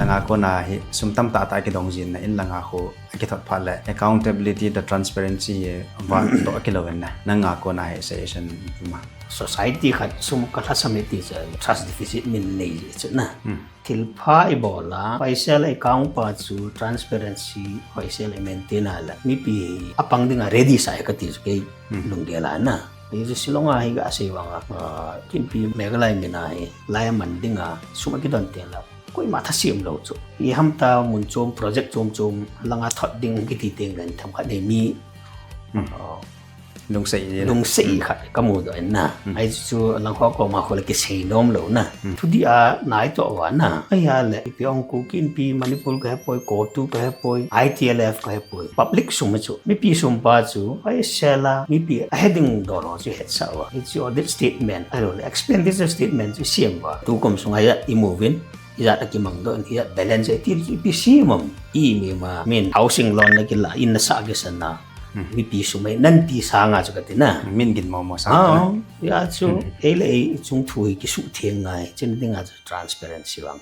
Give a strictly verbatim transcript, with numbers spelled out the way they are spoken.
Langa kona hi sum tamtah tah kidong jin na in langa khu akithot phat le accountability, the transparency ye va to akilo na. Nanga kona hi suggestion puma. Society khat sum kalhasam e ti chu trust deficit min nei ji chu na. Hmm. Thilpha i bol a, Khoisel account pa chu transparency Khoisel i maintain a le mipi apang dinga ready sa e kati chu kei lunggel a na. Hichu Shillong a hi kasei vang a, ah, Kinpi Meghalaya min a hi lai a man dinga sum akidon teng le koima thasim lou chu. I hamta mun chom project chom chom langa thot ding kiti teng le themkhat nei mi, ah, lungsei khat kamu doh in na. Hichu langkho koma khu le kisei nom lou na. Thudih a nai toh uva na. Ahia le ipi ong, Kuki Inpi Manipur kahe poi, CoTU kahe poi, I T L F kahe poi. Public sum chu, mipi sum pa chu Khoisel a mipi ahe ding dol ho chu hetsah uva. Hichu audit statement, ahilou le expenditure statement chu siam uva. Tukum sunga ijat imu uvin, ijat akimang doh in, ijat balance iti chu ipi siam am. Imi ma min housing loan na kila, in nasah kisan na. Mipi sum hi nanti sanga chu kati na. Min gin momo sanga. Ah, hia chu ei le ei chung thu hi kisutheng ngai. Chuna dinga chu transparency vang.